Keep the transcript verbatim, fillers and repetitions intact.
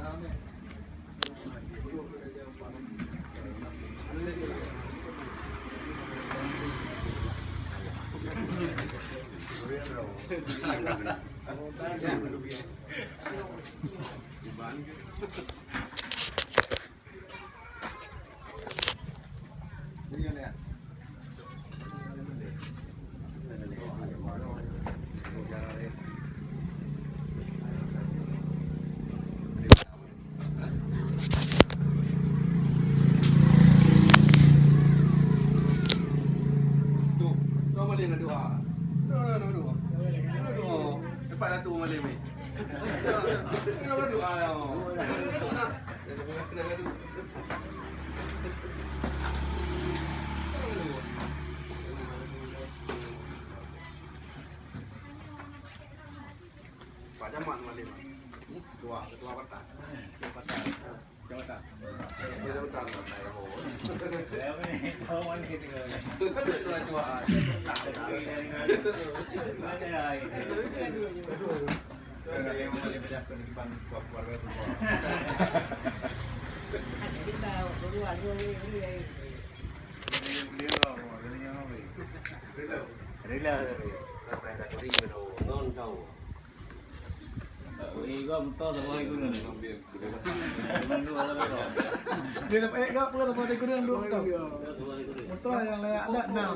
Tu, tu malem dah doa. Tu, tu, tu, tu. Tu, tu. Cepat dah tu malem ni. Tu, tu, tu, tu doa lah. Pak Jamal malem. Ketua, ketua partai. Ketua partai. Jabatan. Jabatan. Rela. Dia dapat eh gak pula dapat kurang dua motor. Motor yang layak ada enam.